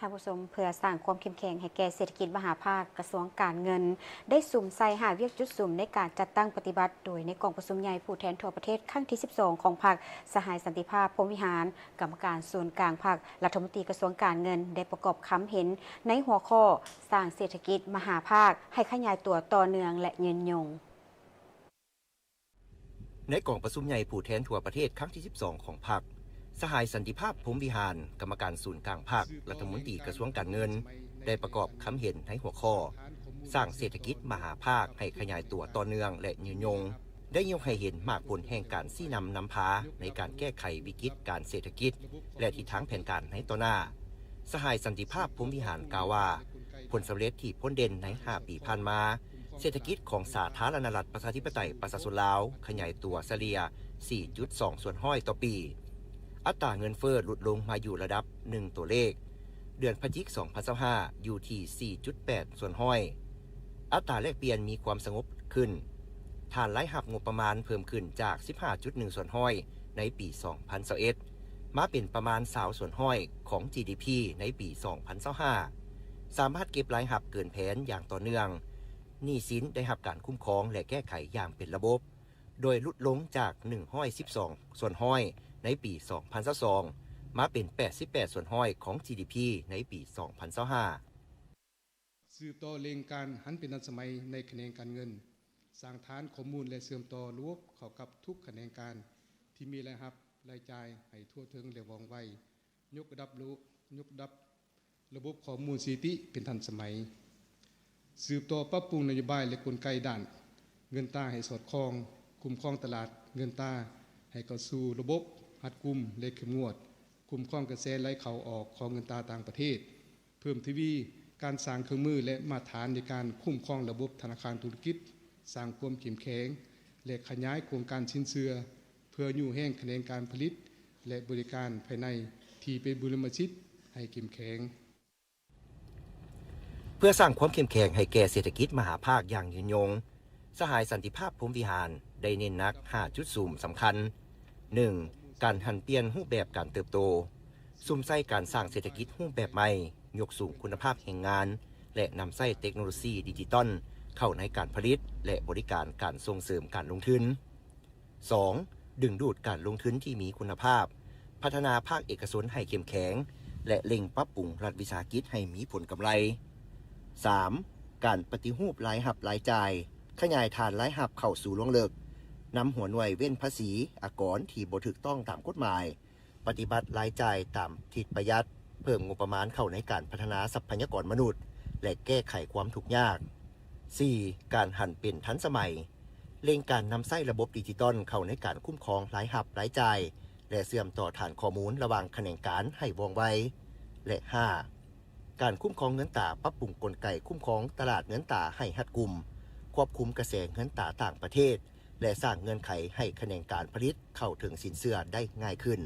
ທ່ານຜູ້ຊົມ, ເພື່ອສ້າງຄວາມເຂັ້ມແຂງໃຫ້ແກ່ເສດຖະກິດມະຫາພາກ, ກະຊວງການເງິນໄດ້ສຸມໃສ່ຫ້າວຽກຈຸດສຸມໃນການຈັດຕັ້ງປະຕິບັດ, ໂດຍໃນກອງປະຊຸມໃຫຍ່ຜູ້ແທນທົ່ວປະເທດຄັ້ງທີສິບສອງຂອງພັກ, ສະຫາຍ ສັນຕິພາບ ພົມວິຫານ ກຳມະການສູນກາງພັກ, ລັດຖະມົນຕີກະຊວງການເງິນ ໄດ້ປະກອບຄຳເຫັນໃນຫົວຂໍ້ ສ້າງເສດຖະກິດມະຫາພາກໃຫ້ຂະຫຍາຍຕົວຕໍ່ເນື່ອງ ແລະ ຍືນຍົງ. ໃນກອງປະຊຸມໃຫຍ່ຜູ້ແທນທົ່ວປະເທດຄັ້ງທີສິບສອງຂອງພັກ, ສະຫາຍ ສັນຕິພາບ ພົມວິຫານ ກຳມະການສູນກາງພັກ, ລັດຖະມົນຕີກະຊວງການເງິນ ໄດ້ປະກອບຄຳເຫັນໃນຫົວຂໍ້ ສ້າງເສດຖະກິດມະຫາພາກໃຫ້ຂະຫຍາຍຕົວຕໍ່ເນື່ອງ ແລະ ຍືນຍົງ, ໄດ້ຍົກໃຫ້ເຫັນໝາກຜົນແຫ່ງການຊີ້ນຳນຳພາໃນການແກ້ໄຂວິກິດການເສດຖະກິດ ແລະ ທິດທາງແຜນການໃນຕໍ່ໜ້າ. ສະຫາຍ ສັນຕິພາບ ພົມວິຫານ ກ່າວວ່າ, ຜົນສຳເລັດທີ່ພົ້ນເດັ່ນໃນຫ້າປີຜ່ານມາ, ເສດຖະກິດຂອງສາທາລະນະລັດ ປະຊາທິປະໄຕ ປະຊາຊົນລາວ ຂະຫຍາຍຕົວສະເລ່ຍສີ່ຈຸດສອງສ່ວນຮ້ອຍຕໍ່ປີ. ອັດຕາເງິນເຟີ້ຫຼຸດລົງມາຢູ່ລະດັບໜຶ່ງຕົວເລກ, ເດືອນພະຈິກ ສອງພັນຊາວຫ້າ ຢູ່ທີ່ສີ່ຈຸດແປດສ່ວນຮ້ອຍ. ອັດຕາແລກປ່ຽນມີຄວາມສະຫງົບຂຶ້ນ. ຖານລາຍຮັບງົບປະມານເພີ່ມຂຶ້ນຈາກສິບຫ້າຈຸດໜຶ່ງສ່ວນຮ້ອຍໃນປີສອງພັນຊາວເອັດ ມາເປັນປະມານຊາວສ່ວນຮ້ອຍຂອງ ຈີດີພີ ໃນປີສອງພັນຊາວຫ້າ, ສາມາດເກັບລາຍຮັບເກີນແຜນຢ່າງຕໍ່ເນື່ອງ, ໜີ້ສິນໄດ້ຮັບການຄຸ້ມຄອງ ແລະ ແກ້ໄຂຢ່າງເປັນລະບົບ, ໂດຍຫຼຸດລົງຈາກໜຶ່ງຮ້ອຍສິບສອງສ່ວນຮ້ອຍໃນປີສອງພັນຊາວສອງ ມາເປັນແປດສິບແປດສ່ວນຮ້ອຍຂອງ ຈີດີພີ ໃນປີສອງພັນຊາວຫ້າ. ສືບຕໍ່ເລັ່ງການຫັນເປັນທັນສະໄໝໃນຂະແໜງການເງິນ, ສ້າງຖານຂໍ້ມູນ ແລະ ເຊື່ອມຕໍ່ລະບົບເຂົ້າກັບທຸກຂະແໜງການທີ່ມີລາຍຮັບ, ລາຍຈ່າຍໃຫ້ທົ່ວເຖິງ ແລະ ວ່ອງໄວ, ຍົກລະດັບໂລ ຍົກລະດັບລະບົບຂໍ້ມູນສະຖິຕິເປັນທັນສະໄໝ. ສືບຕໍ່ປັບປຸງນະໂຍບາຍ ແລະ ກົນໄກດ້ານເງິນຕາໃຫ້ສອດຄ່ອງ, ຄຸ້ມຄອງຕະຫຼາດເງິນຕາໃຫ້ເຂົ້າສູ່ລະບົບຮັດກຸມ ແລະ ເຂັ້ມງວດ, ຄຸ້ມຄອງກະແສໄຫຼເຂົ້າອອກຂອງເງິນຕາຕ່າງປະເທດ, ເພີ່ມທະວີການສ້າງເຄື່ອງມື ແລະ ມາດຕະຖານໃນການຄຸ້ມຄອງລະບົບທະນາຄານທຸລະກິດ, ສ້າງຄວາມເຂັ້ມແຂງ ແລະ ຂະຫຍາຍໂຄງການສິນເຊື່ອ ເພື່ອຍູ້ແຮງຂະແໜງການຜະລິດ ແລະ ບໍລິການພາຍໃນທີ່ເປັນບູລິມະສິດໃຫ້ເຂັ້ມແຂງ. ເພື່ອສ້າງຄວາມເຂັ້ມແຂງໃຫ້ແກ່ເສດຖະກິດມະຫາພາກຢ່າງຍືນຍົງ, ສະຫາຍ ສັນຕິພາບ ພົມວິຫານ ໄດ້ເນັ້ນໜັກຫ້າຈຸດສຸມສຳຄັນ. ໜຶ່ງ, ການຫັນປ່ຽນຮູບແບບການເຕີບໂຕ, ສຸມໃສ່ການສ້າງເສດຖະກິດຮູບແບບໃໝ່, ຍົກສູງຄຸນນະພາບແຮງງານ ແລະ ນຳໃຊ້ເຕັກໂນໂລຊີດິຈິຕອນເຂົ້າໃນການຜະລິດ ແລະ ບໍລິການ, ການສົ່ງເສີມການລົງທຶນ. ສອງ, ດຶງດູດການລົງທຶນທີ່ມີຄຸນນະພາບ, ພັດທະນາພາກເອກະຊົນໃຫ້ເຂັ້ມແຂງ ແລະ ເລັ່ງປັບປຸງລັດວິສາຫະກິດໃຫ້ມີຜົນກຳໄລ. ສາມ, ການປະຕິຮູບລາຍຮັບລາຍຈ່າຍ, ຂະຫຍາຍຖານລາຍຮັບເຂົ້າສູ່ລວງເລິກ, ນຳຫົວໜ່ວຍເວັ້ນພາສີອາກອນທີ່ບໍ່ຖືກຕ້ອງຕາມກົດໝາຍ, ປະຕິບັດລາຍຈ່າຍຕາມທິດປະຢັດ, ເພີ່ມງົບປະມານເຂົ້າໃນການພັດທະນາຊັບພະຍາກອນມະນຸດ ແລະ ແກ້ໄຂຄວາມທຸກຍາກ. ສີ່, ການຫັນເປັນທັນສະໄໝ, ເລັ່ງການນຳໃຊ້ລະບົບດິຈິຕອນເຂົ້າໃນການຄຸ້ມຄອງລາຍຮັບລາຍຈ່າຍ ແລະ ເຊື່ອມຕໍ່ຖານຂໍ້ມູນລະຫວ່າງຂະແໜງການໃຫ້ວ່ອງໄວ. ແລະ ຫ້າ, ການຄຸ້ມຄອງເງິນຕາ, ປັບປຸງກົນໄກຄຸ້ມຄອງຕະຫຼາດເງິນຕາໃຫ້ຮັດກຸມ, ຄວບຄຸມກະແສເງິນຕາຕ່າງປະເທດ ແລະ ສ້າງເງື່ອນໄຂໃຫ້ຂະແໜງການຜະລິດເຂົ້າເຖິງສິນເຊື່ອໄດ້ງ່າຍຂຶ້ນ.